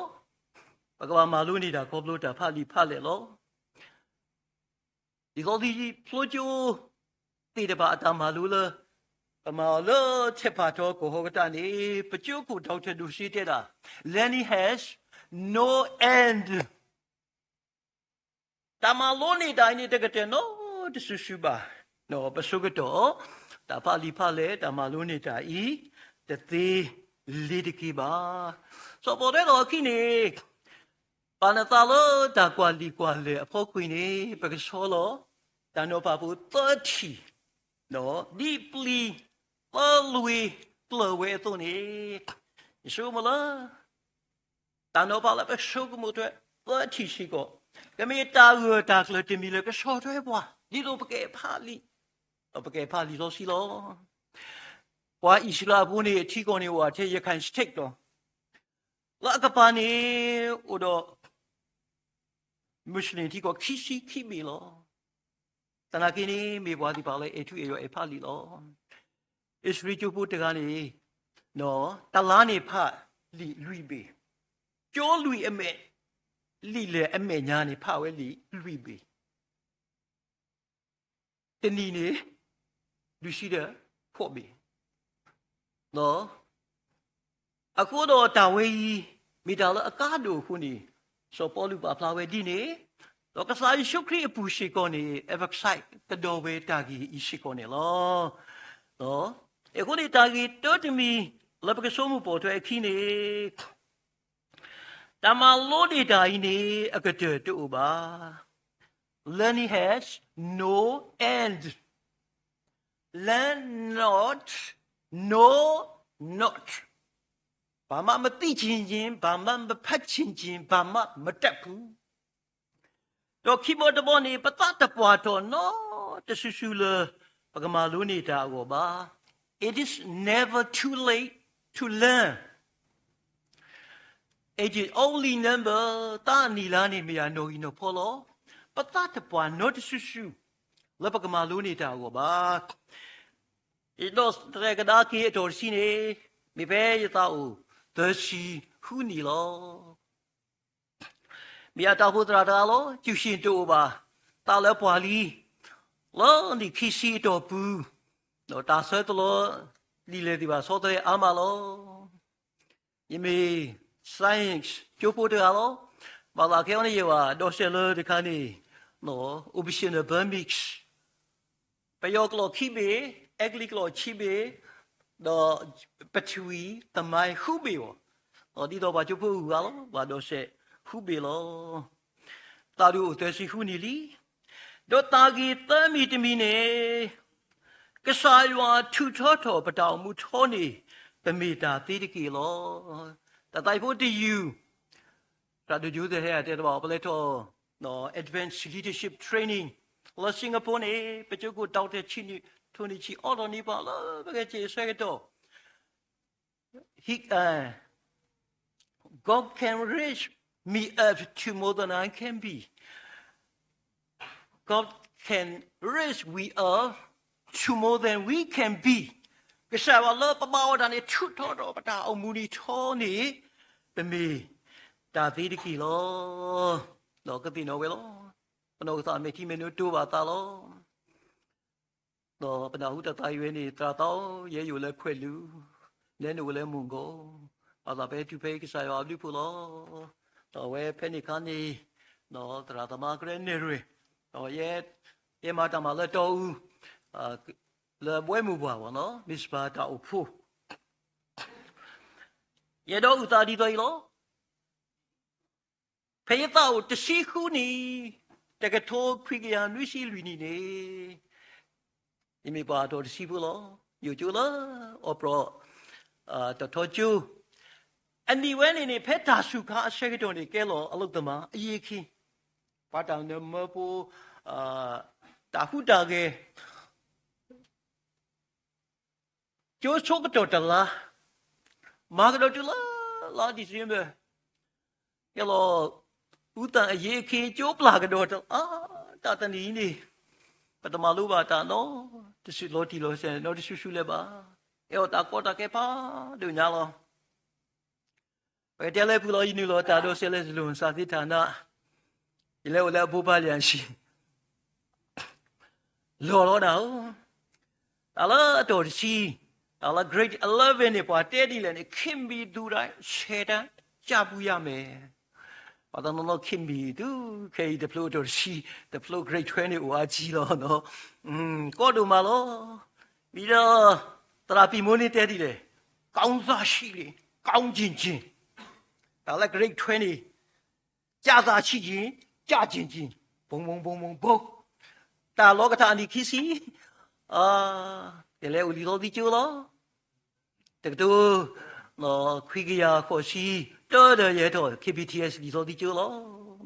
ပကဘၣ်မၤလိန့ၢ်တၢ်ခီဖျိတၢ်ဖးလံာ်ဖးလဲၢ်လီၤ. ဒ်သိးလံာ်ဖျိကၠိသ့ၣ်တဖၣ်အတၢ်မၤလိလၢ ပမၤအီၤလၢထဲးဖးထီကီၢ်ဟီၣ်ကတၢၢ်န့ၣ် ပကၠိခိၣ် Doctor ဒိၣ်စ့တဲဒၣ် learning has no end. တၢ်မၤလိန့ၢ်တၢ်အံၤန့ၣ် တကတၢၢ်နီတစုၤစုၤဘၣ်. ပဆိကတီၢ် တၢ်ဖးလံာ်ဖးလဲၢ် တၢ်မၤလိန့ၢ်တၢ်အံၤ တသ့လ့ၤတက့ၢ်ဘၣ်. စီၤပီလူးတဲလီၤအခံန့ၣ် ဘၣ်နသးလၢတၢ်ကွၢ်လံာ်ကွၢ်လဲၢ်အဖီခိၣ်အံၤန့ၣ် ပကဆီလီၤ တၢ်နီၤဖးဖိသၢထံၣ် ဒ်ပျံၤသၢလွံၢ်ကျၢၤဝဲအသိးန့ၣ်, ယဆိကမိၣ်လၢ တၢ်နီၤဖးလၢပဆိကမိၣ်ထွဲသၢထံၣ်စ့ၢ်ကီး ကမ့ၢ်တၢ်ဂၢၢ်တၢ်ကျၢၤတမံၤလၢကဆီၣ်ထွဲပှၤ ဒ်သိးပကဖးလံာ်, ဒီးပကဖးလံာ်စီဆှံလီၤ. ပှၤအံၣ်စရ့လးဖိန့ၣ် အထံကီၢ်န့ၣ်အိၣ်ထဲ Rakhine State လီၤ. လၢအကပၤန့ၣ် အိၣ်ဒီး Muslim ထံကီၢ်ခံဆံခံဘ့ၣ်လီၤ. သနာ်က့န့ၣ် မ့ၢ်ပှၤသ့ၣ်တဖၣ်လၢအဲၣ်ထူအဲၣ်ယွၤအဲၣ်ဖးလံာ်လီၤ. အံၣ်စရ့လးကၠိဖိတဂၤန့ၣ် တလါန့ၣ်ဖးလံာ်လွံၢ်ဘ့ၣ်, ကၠိလွံၢ်အမဲာ်, လံာ်လဲၢ်အမဲာ်ညါန့ၣ် ဖးဝဲလံာ်လွံၢ်ဘ့ၣ် တနံၤန့ၣ် လွံၢ်ဆံဒီးဃိးဘ့ၣ်. အဃိဒီးတၢ်ဝဲအံၤ မ့ၢ်တၢ်လၢအကါဒိၣ်အဃိန့ၣ် စီၤပီလူးပာ်ဖျါဝဲဒ်န့ၣ်, ဒီးကစၢ်ယ့ၣ်ၡူးခရံာ်အပူၤစ့ၢ်ကီးန့ၣ် emphasize ကဒီးဝဲတၢ်ဂ့ၢ်အံၤစ့ၢ်ကီးန့ၣ်လီၤ. အဃိန့ၣ်တၢ်ဂ့ၢ်တၢတမံၤ လၢပကဆိကမိၣ်ပိာ်ထွဲအခံန့ၣ် တၢ်မၤလိန့ၢ်တၢ်အံၤန့ၣ် အကတၢၢ်တအိၣ်ဘၣ်. Learn not, know not. ဘာမှမသိချင်ချင်၊ ဘာမှမဖတ်ချင်ချင်၊ ဘာမှမတတ်ဘူး. ဒီးခံဘီတဘီန့ၣ် ပသးတပှၢ်ထီၣ်နီတစုစုလၢ ပကမၤလိန့ၢ်တၢ်အဂီၢ်ဘၣ်. It is never too late to learn. It is only number, သးနံၣ်လါန့ၣ် မ့ၢ်ယၤနီၣ်ဂံၢ်နီၣ်ဖီလီၤ. ပသးတပှၢ်နီတစုစု လၢပကမၤလိန့ၢ်တၢ်အဂီၢ်ဘၣ်. ယဒီးတြဲၤကဒါက့ၤအတီၢ်တဆံန့ၣ် မ့ၢ်ဖဲယသးအိၣ်သၢဆံဃုနံၣ်လီၤ. မ့ၢ်ယတၢ်အိၣ်ဖှိၣ်သရၣ်တဂၤလီၤ. ကျူရှင်တအိၣ်ဘၣ်. သးလၢပှၤလံ လၢနံၣ်ခံဆံအတီၢ်ပူၤ, ဒီးတၢ်ဆၢတလီၤ ဒ်လဲၣ်သ့ၣ်တဖၣ် ဆီတလဲအါမးလီၤ. ယမ့ၢ် science ကၠိဖိတဂၤလီၤ. ဘၣ်သးခဲအံၤန့ၣ် ယဝဲဒီးစဲးလၢတခါန့ၣ် optional Burmese ပယီၤကျိာ်ခံဘ့ၣ်, အဲကလံးကျိာ်ခံဘ့ၣ်, ဒီးပထဝီသမိုင်းဃုဘ့ၣ်အီၤ, ဒီးဒ်သိးပှၤကၠိဖိဂုၤဂၤလီၤ, ဘၣ်ဒီးစဲးဃုဘ့ၣ်လီၤ. သးဒုးအိၣ်သၢဆံဃုနံၣ်လံ. ဒီးသးဂ့ၤသၢမံၤတမံၤန့ၣ် ကစၢ်ယွၤထုးထီထီၣ်ပတၢ်အိၣ်မူထီန့ၢ် ပမ့ၢ်တၢ်သ့တက့ၢ်လီၤ. တၢ်သးဖိတယုၢ် တၢ်ဒိၣ်ကၠိသ့ၣ်ဟဲအတဲတဘၣ် ပလဲၤထီၣ် Advanced Leadership Training လၢ Singapore န့ၣ် ပကၠိခိၣ် Doctor ထီနံၣ်ဆံ အီထီၣ်န့ၢ်ပှၤလၢပကဲက့ၤအဆၢကတီၢ် He, uh, God can raise me up to more than I can be. God can raise we up to more than we can be. ကစၢ်ယွၤလၢပဘၣ်ဝဲဒၣ်န့ၣ် ထုးထီထီၣ်ပတၢ်အိၣ်မူန့ၣ်ထီန့ၣ် ပမ့ၢ်တၢ်သ့တက့ၢ်လီၤ. ဒီးကသ့ၣ်နီၣ်ဝဲလီၤ. ပနီၢ်ကသးမဲာ်ထံမဲာ်နိတိၢ်ဘၣ်သးလီၤ. ဒီးပနၢ်ဟူတၢ်သးဝံၣ်ဝဲန့ၣ် သရၣ်သးဧၢ, ယဲယအိၣ်လၢခွဲးလူၤ, နဲနအိၣ်လၢမုၢ်ကီၤ, ဘၣ်သးပဟဲတုၤဖဲကစၢ်ယွၤအဘျုးအဖှိၣ်လီၤ. ဒီးအဝဲဖဲန့ၣ်အခါန့ၣ် ဒီးသရၣ်သမါကရၢနဲၣ်ရွဲၣ်, ဒီးယဲ ယဲမၤတၢ်မၤလၢတီအူ လၢဘှဲမုၢ်ပှၢ်ဘၣ်နီၤ, မ့ၢ်စပၤတၢ်အိၣ်ဖှိၣ် ယဲဒီးအုၣ်သးဒ်သိးအံၤလီၤ. ဖဲယသးအိၣ်တဆံဃုနံၣ်, တကထိခွံကယၤနွံဆံလွံၢ်နံၣ်န့ၣ်, ယမ့ၢ်ပှၤအတီၢ်တဆံဖိလီၤ. ယအိၣ်ကၠိလၢ အီၣ်ပြီၣ် တီၤထီကၠိ, အနံၣ်ဝဲန့ၣ်န့ၣ် ဖဲတၢ်စူၤခါအဆၢကတီၢ်န့ၣ် ကဲလီၤအလုပ်သမား အရည်အခင်း, ပှၤတၢ်နၢမၢဖိ တၢ်ဟူးတၢ်ဂဲၤ ကၠိဆိကတီၢ်တလါ, မၤကဒီးတုၤလၢ လါ December, ကဲလီၤ အုၣ်သးအရည်အခင်း ကၠိပျၢ်ကဒီးတလါ, တၢ်တနံၤအံၤန့ၣ် ပတမၤလိဘၣ်တၢ်နီတစုလီၤတံၢ်လီၤဆဲးနီတစုစုလၢၤဘၣ်. အဲၣ်အီၤတၢ်ကီတၢ်ခဲဖးဒိၣ်ညါလီၤ. ပကတဲလၢပှၤလီၤ ယနုာ်လီၤတၢ်ဒီးစဲးလၢ ဇလွန်စာသင်ဌာန, ယလဲၤအိၣ်လၢအဘိးဘၣ်လံအဆံး လီၤလီၤနၤဧၢ, တၢ်လၢအတီၢ်တဆံ, တၢ်လၢ grade eleven န့ၣ် ပှၤတဲဒ်လဲၣ်န့ၣ် ခေတ်မီသူတိုင်း ဆယ်တန်းကျပ်ဘူးရမယ်. ပှၤတနီၤနီၤ ခေတ်မီ တုၤခဲအံၤတဖျိအတီၢ်တဆံ, တဖျိ grade twelve န့ၣ်အိၣ်အါကံလီၤနီၤ, ကီဒိၣ်မးလီၤ. ဝံၤဒီး သရၣ်ပံၤမိၢ်န့ၣ်တဲဒ်လဲၣ်, ကောင်းစားရှိလေ, ကောင်းကျင်ကျင်, တၢ်လၢ grade twelve န့ၣ် ကျသာရှိရင် ကျကျင်ကျင်, ဘုံဘုံဘုံဘုံဘုံ, တၢ်လီၤကထၣ်အနံၣ်ခံဆံ, ယလဲၤအိၣ်လံာ်စီဆှံကၠိလီၤ. တကထိ ခွံကယၤဃိးဆံတၢဒီး ယဟဲထီၣ် K B T S လံာ်စီဆှံကၠိလီ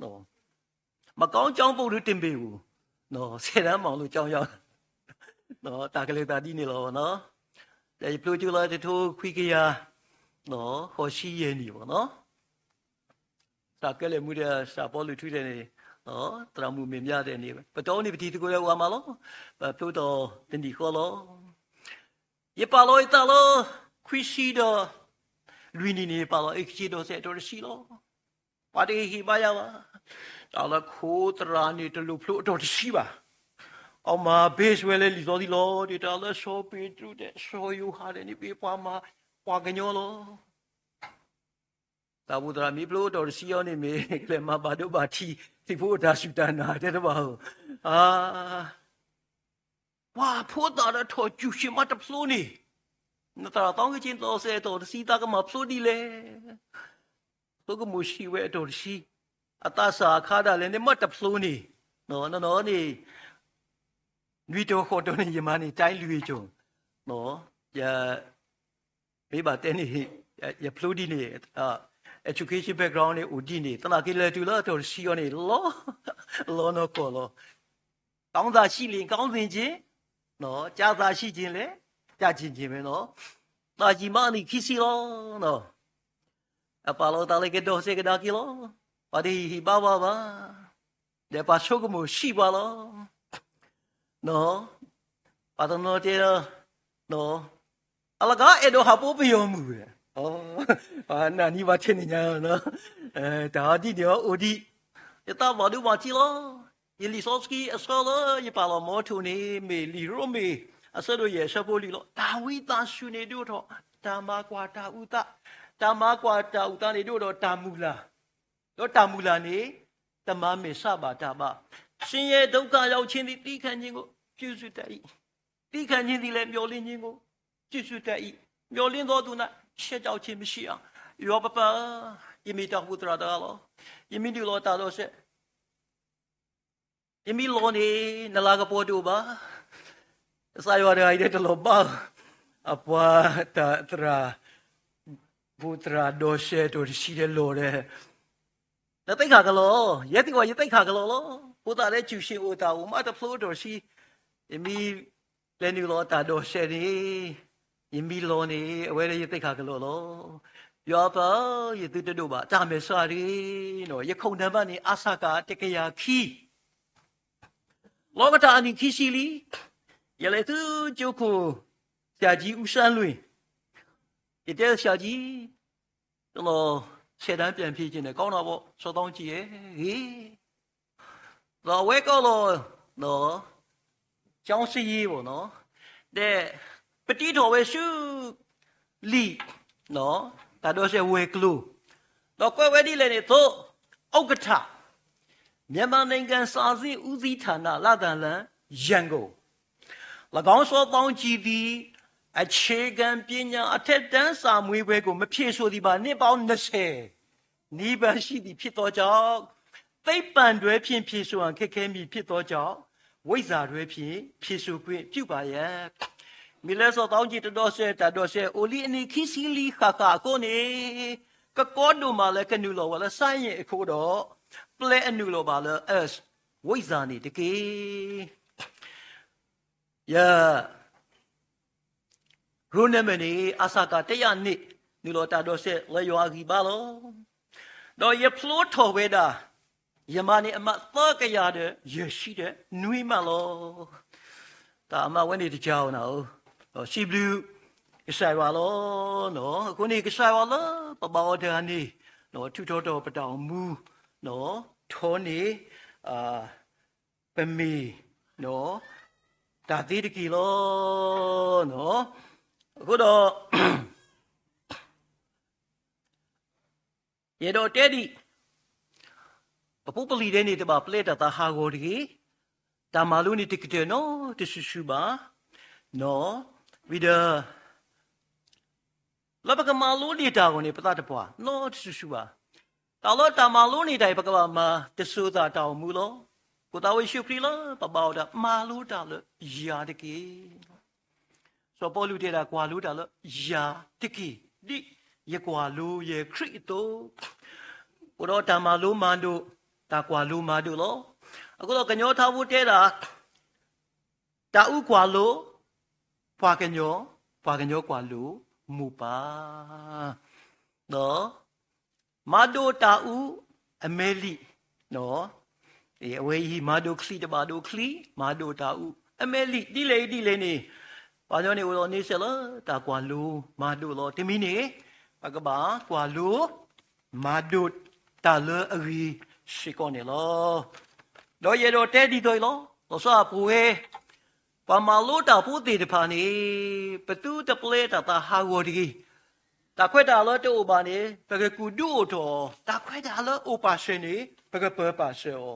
ၤ. မကောင်းကြောင်း ဘုရားတင်ပေးဘူး, ဆယ်တန်းမအောင်လို့ ကျောင်းရောက်, တၢ်ကလဲၤသးဒ်န့ၣ်လီၤနီၤ. ဒီးယဖျိကၠိလၢတကထိခွံကယၤ ဃိးဆံယဲၢ်နံၣ်ဘၣ်နီၤ. သရၣ်ကဲလဲၣ်မူဒီး သရၣ်ပီလူးထူတဲန့ၣ်, သရၣ်မုၣ်မဲာ်ညါတဲန့ၣ် ပတီၢ်န့ၣ် ပတံၤသကိးဒီးဝၤမးလီၤ. ပဖျိတီၢ်တနံၣ်ဃီလီၤ. ယပာ်လီၤယသးလၢ ခွံဆံဒီးလွံၢ်နံၣ်န့ၣ် ယပာ်လီၤအ့ၣ်ကဆံဒီးစဲးအတီၢ်တဆံလီၤ. ပှၤတဟ့ၣ်ဂံၢ်ဘါယၤဘၣ်. တၢ်လၢခိသရၣ်န့ၣ် တလိၣ်ဖျိအတီၢ်တဆံဘၣ်. အမၤ base ဝဲလၢလံာ်စီဆှံလီၤ. ဒ်တၢ်လၢစီၤပ့းတရူးဒီး စီၤယိၤဟၣ်ဒဲးန့ၣ် မ့ၢ်ပှၤမၤ ပှၤကညီလီၤ. တၢ်အိၣ်ဖှိၣ်သရၣ်မ့ၢ်ဖျိအတီၢ်တဆံအံၤန့ၣ် မ့ၢ်ကလဲၤမၤဘၣ်ဒိဘၣ်ထံး သံၣ်ဖိအတၢ်စူၢ်တၢ်နာ်တဲတဘၣ်ဧၢ. အါ, ပှၤဖိသၣ်ဒီးထီၣ်ကူၣ်ဆံးမးတဖျိန့ၣ်, နသရၣ်သီက့ၤက့ၤလီၤစဲးအတီၢ်တဆံ သးကမၤဖျိဒ်လဲၣ်. ဖျိကမိၣ်ဆံးဝဲအတီၢ်တဆံ, အသးစၢ်အခါဒၣ်လဲာ်န့ၣ် မ့ၢ်တဖျိန့ၣ် နီၢ်နီၢ်န့ၣ် နွံတီၤဃိးတီၤန့ၣ် ယမၤန့ၢ် တိုင်းလွေ့ကျော်, ယ မ့ၢ်ဘၣ်တဲန့ၣ် ယဖျိဒ်န့ၣ် education background န့ၣ် အိၣ်ဒ်န့ၣ် သနာ်က့လဲၤတုၤလၢအတီၢ်တဆံအီၤန့ၣ် လီၤ လီၤနီၢ်ကီၢ်လီၤ. ကောင်းသင်ရှိလျှင် ကောင်းသင်ခြင်း, ကျားသင်ရှိခြင်းလည်း ကျားကျင်ခြင်းပဲနီၤ, သးယံာ်မးအနံၣ်ခံဆံလီၤ. အပာ်လီၤသးလၢကဒီးစဲးကဒါက့ၤလီၤ. ပှၤတဟ့ၣ်ဟ့ၣ်ဘါဘၣ်ဘၣ်, ဒီးပှၤဆိကမိၣ်ဆံးပှၤလီၤ. ပှၤတနီၤတဲလီၤ, အလကားအဲၣ်ဒိးဟးပိပယီၤမုၢ်ဝဲ, နာ်န့ၢ်ဘၣ်ထဲန့ၣ်ညါ, တၢ်အီၤဒ်န့ၣ်အီၤအိၣ်ဒံး, ယသးဘၣ်ဒိဘၣ်ထံးလီၤ. ယလံာ်စီဆှံအဆၢလၢယပာ်လီၤမီထိၣ်န့ၣ် မ့ၢ်လံာ်ရိမ့ၤ အဆၢဒိၣ်ယဲၢ်အဆၢဖိလွံၢ်လီၤ. တၢ်ဝံသးစူၤန့ၣ်ဒိၣ်ထီၣ် တၢ်မၤကွၢ်တၢ်အုၣ်သး, တၢ်မၤကွၢ်တၢ်အုၣ်သးန့ၣ်ဒိၣ်ထီၣ်တၢ်မုၢ်လၢ်, ဒီးတၢ်မုၢ်လၢ်န့ၣ် တမၤမဲာ်ဆှးဘၣ်တၢ်ဘၣ်. ဆင်းရဲဒုက္ခရောက်ခြင်းသည် သည်းခံခြင်းကို ပြုစုတတ်၏, သည်းခံခြင်းသည်လည်း မျှော်လင့်ခြင်းကို ပြုစုတတ်၏, မျှော်လင့်သောသူ၌ ရှက်ကြောက်ခြင်းမရှိအောင်. ယွၤပပၢ်ဧၢ, ယမ့ၢ်တၢ်အိၣ်ဖှိၣ်သရၣ်တဂၤလီၤ. ယမ့ၢ်နုာ်လီၤတၢ်ဒိးစဲး ယမ့ၢ်လီၤန့ၣ် နလၤကပီၤတအိၣ်ဘၣ်. ကစၢ်ယွၤတဂၤအံၤဒီးတလီၤဘၣ်, အပှၤတၢ်သရၣ် ဖိသရၣ်ဒိးစဲး တီၢ်တဆံဒီးလီၤဒီး, နသ့ၣ်ခၣ်ကလီၤ, ယဲသ့ၣ်ဝဲယသ့ၣ်ခၣ်ကလီၤလီၤ. ဖိသၣ်လၢ ကျူရှင် အိၣ်သးအိၣ်မးတဖျိတီၢ်တဆံ, ယမ့ၢ်လဲၤနုာ်လီၤတၢ်ဒိးစဲးန့ၣ်, ယမ့ၢ်လီၤန့ၣ် အဝဲဒီးယသ့ၣ်ခၣ်ကလီၤလီၤ. ယွၤပၢ်ဧၢ, ယသုတဒိးဘၣ်တၢ်မဲာ်ဆှးတဂ့ၤ. ယခိၣ်နၢ်မးန့ၣ် အါစၢ်ကၤတကယၤခံ လီၤကတၢၢ်အနံၣ်ခံဆံလံ, ယလဲၤဆူကၠိခိၣ် ဆရာကြီး ဦးဆန်းလွင်, ယတဲ ဆရာကြီး, ကျွန်တော် ဆယ်တန်းပြန်ဖြေချင်တယ်, ကောင်းတာပေါ့, စောစောကကြည့်ရဲ့, ဂ့ၤ, ဒီးအဝဲကီၢ်လီၤ ကျောင်းစာရေးပေါ့နော်, ဒီး ပတံထီၣ်ဝဲဆူ လံာ် တၢ်ဒိးစဲးဝဲၤကျိၤ, ဒီးကွဲးဝဲဒ်လဲၣ်န့ၣ်အသိး, ဥက္ကဋ္ဌ မြန်မာနိုင်ငံစာစစ်ဦးစီးဌာန လဒလန် ရန်ကုန်, ၎င်း စောသောင်းကြည်သည် အခြေခံပညာအထက်တန်းစာမေးပွဲကို မဖြေဆိုသည်မှာ နှစ်ပေါင်းနှစ်ဆယ် နီးပါးရှိပြီဖြစ်သောကြောင့် သိပ္ပံတွဲဖြင့်ဖြေဆိုရန်ခက်ခဲမည်ဖြစ်သောကြောင့် ဝိဇ္ဇာတွဲဖြင့်ဖြေဆိုခွင့်ပြုပါရန်. မ့ၢ်လၢ စောသောင်းကြည် တဒိးစဲး တၢ်ဒိးစဲးအိၣ်လံအနံၣ်ခံဆံလံဃၣ်ဃၣ်အဃိန့ၣ်, ကကီဒိၣ်မးလၢကနုာ်လီၤဝဲလၢ science အဃိဒီး ပျဲအနုာ်လီၤဘၣ်လၢ ဝိဇ္ဇာ န့ၣ်တက့ၢ်. ယ ရိုးနာမည်န့ၣ် အါစၢ်ကၤ တစ်ရာနှစ် နုာ်လီၤတၢ်ဒိးစဲးလၢယွၤအဂံၢ်ဘါလီၤ. ဒီးယဖျိထီၣ်ဝဲဒၣ် ယမၤန့ၢ်အမှတ် သၢကယၤဒီးယဲၢ်ဆံဒီးနွံမှတ်လီၤ. တၢ်အမှတ်ဝဲန့ၣ်တကးအီၤနၤဧၢ, ဒီးစံးဘျုးကစၢ်ယွၤလီၤ. အဃိန့ၣ်ကစၢ်ယွၤလၢပဘၣ်အီၤတဂၤန့ၣ် ထုးထီၣ်ထီၣ်ပတၢ်အိၣ်မူ ထီန့ၢ် ပမ့ၢ် တၢ်သ့တက့ၢ်လီၤ. အဃိဒီး ယအဲၣ်ဒိးတဲဒံး, ပဖိပလံၤဒဲးန့ၣ် တဘၣ်ပျဲတၢ်သးဟးဂီၤတဂ့ၤ, တၢ်မၤလိန့ၣ်တကတၢၢ်နီတစုၤစုၤဘၣ်, ဝံၤဒီး လၢပကမၤလိန့ၢ်တၢ်အဂီၢ်န့ၣ် ပသးတပှၢ်နီတစုၤစုၤဘၣ်. တၢ်လၢတၢ်မၤလိန့ၢ်တၢ်အံၤ ပကဘၣ်မၤတစိၤသးတၢ်အိၣ်မူလီၤ. အဃိသတး ယ့ၣ်ၡူးခရံာ်လၢပဘါအီၤတၢ် မၤလိတၢ်လၢယၤတက့ၢ်. စီၤပီလူးတဲဒၣ် ကွၢ်လိတၢ်လၢယၤတက့ၢ်, ဒ်ယကွၢ်လိယဲၢ်ခရံာ်အသိး. အဃိဒီးတၢ်မၤလိမၤဒိး, တၢ်ကွၢ်လိမၤဒိးလီၤ. အဃိဒီးကညီထါဖိတဲဒၣ် တၤအုကွၢ်လိ ပှၤကညီ, ပှၤကညီကွၢ်လိမိၢ်ပၢ်, ဒီး မၤဒိးတၤအုအမဲလံာ်, အဝဲအံၤ မၤဒိးချံတဘၣ်ဒိးချံ, မၤဒိးတၤအုအမဲလံာ်, ဒ်လဲၣ်ဒ်လဲၣ်န့ၣ်, ပှၤကညီန့ၣ်အိၣ်ဒီးန့ဆၢၣ်လၢတၢ်ကွၢ်လိမၤဒိးလီၤ. တမံၤန့ၣ် ပကဘၣ်ကွၢ်လိ မၤဒိးတၢ်လၢအဂ့ၤစ့ၢ်ကီးန့ၣ်လီၤ. ဒီးယအဲၣ်ဒိးတဲဒ်သိးအံၤလီၤ. လီၤဆီအပူၤဝဲ ပှၤမၤလိတၢ်ဖိသ့ၣ်တဖၣ်န့ၣ် ပသုတပျဲတၢ်သးဟးဂီၤတဂ့ၤ. တၢ်ခွဲးတၢ်ယာ်လၢတအိၣ်ဘၣ်န့ၣ် ပကကူၣ်ဒုးအိၣ်ထီၣ်အီၤ, တၢ်ခွဲးတၢ်ယာ်လၢအိၣ်ပာ်စၢၤန့ၣ် ပကပၢၤပာ်စၢၤ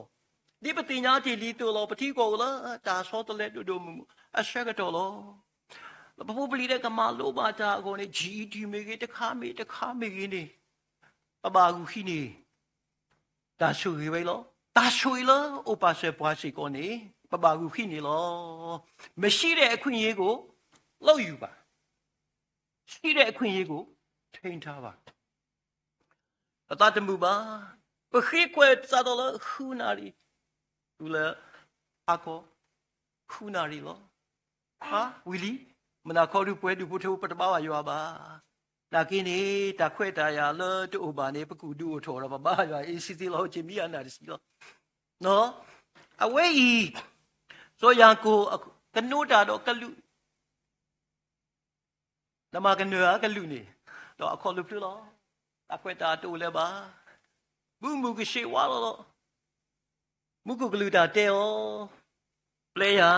အီၤ. ဒ်ပသ့ၣ်ညါတ့ၢ်လံအသိးလီၤ. ပထံကီၢ်အိၣ်လၢတၢ်ဆီတလဲဒိၣ်ဒိၣ်မုၢ်မုၢ်အဆၢကတီၢ်လီၤ. လၢပဖိပလံၤဒဲးကမၤလိဘၣ်တၢ်အဂီၢ်န့ၣ် GED မ့ၢ်ဂ့ၤ, တခါမ့ၢ်တခါမ့ၢ်ဂ့ၤန့ၣ်, ပဘၣ်ဂုာ်ဟံးန့ၢ် တၢ်ဆိၣ်ဂ့ၤဝဲအံၤလီၤ. တၢ်ဆိၣ်ဂ့ၤလၢအိၣ်ပာ်စၢၤပှၤစ့ၢ်ကီးန့ၣ် ပဘၣ်ဂုာ်ဃံန့ၣ်လီၤ. မရှိတဲ့အခွင့်အရေးကို လုပ်ယူပါ, ရှိတဲ့အခွင့်အရေးကို ထိန်းထားပါ. ပသးတမုာ်ဘၣ်, ပဃ့ကွဲးစးထီၣ်လၢဃုနၣ်ရံၣ်, တုၤလၢဟါခီ ဃုနၣ်ရံၣ်လီၤ. ဟါ, ဝံၤလံ, မုၢ်နၤခီဒုးပှဲၤဒူၣ်ဖိထၢဖိ ပတဘါဘၣ်ယွၤဘၣ်. နာ်က့န့ၣ် တၢ်ခွဲးတၢ်ယာ်လၢတအိၣ်ဘၣ်န့ၣ် ပကူၣ်ဒုးအိၣ်ထီၣ်ဒီး ပဘါယွၤအ့စံသ့လီၤ ဟိၣ်က့ၤမံယၤနၢ်တဆံလီၤ. အဝဲအံၤ စီၤယၤကိာ် ကနိတၢ်ဒီးကလူး နမၤကနၢၤဧါကလူးန့ၣ်, ဒီးအခီၣ်လိာ်ဖျၢၣ်လီၤ. တၢ်ခွဲးတၢ်တအိၣ်လၢၤဘၣ်. ဘုမုၢ်ကဆ့ဝါလီၤလီၤ. မူခိၣ်ကလူးတၢ်တဲအီၤ, ပျဲယၤ,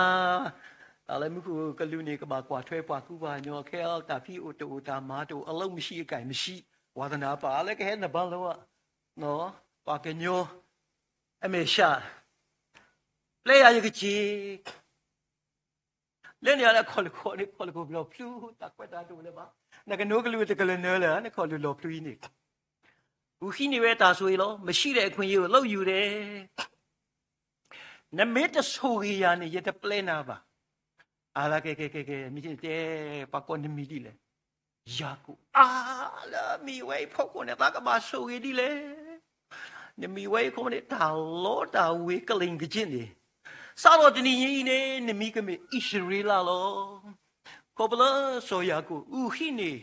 တၢ်လၢမူခိၣ်ကလူးန့ၣ် ကဘၣ်ကွၢ်ထွဲပှၤကူပှၤကညီ ခဲအံၤတၢ်ဖံးအိၣ်တအိၣ် တၢ်မၤတအိၣ် အလုပ်မရှိအကိုင်မရှိ ဝါသနာပါ လၢကဟဲနဘါလီၤဧါ, ပှၤကညီ အမဲာ်ဆှး ပျဲယၤယကစ့ လၢန့ၣ်လၢခီၣ်လၢခီၣ်န့ၣ် ခီၣ်လၢခီၣ်လီၤဖျူ တၢ်ခွဲးတၢ်တအိၣ်လၢၤဘၣ်. နကနိကလူးတကလုာ်နၢၤလၢၤ နခီၣ်လၢလီၤဖျူအံၤန့ၣ်, ဂုာ်ဃံန့ၢ်ဝဲတၢ်ဆိၣ်ဂ့ၤလီၤ. မရှိတဲ့အခွင့်အရေးကို လုပ်ယူတယ်. နမ့ၢ်တဆိၣ်ဂ့ၤယၤန့ၣ် ယတပျဲနၤဘၣ်. အလၢကဲကဲကဲကဲ မ့ၢ်တဲ ပှၤကိးနမံၤဒ်လဲၣ်. ယၤကိာ် အါ လၢမံၤဝဲအံၤဖီခိၣ်န့ၣ် သးကဘၣ်ဆိၣ်ဂ့ၤဒ်လဲၣ်. နမံၤဝဲအံၤခီန့ၣ် တၢ်လီတၢ်ဝ့ၤကလ့ၣ်ကစ့ၢ်န့ၣ်, စးထီၣ်တနံၤညါအံၤန့ၣ် နမံၤကမ့ၢ်အံၣ်စရ့လးလီၤ. ခီဖျိလၢစီၤယၤကိာ် ဂုာ်ဃံန့ၢ်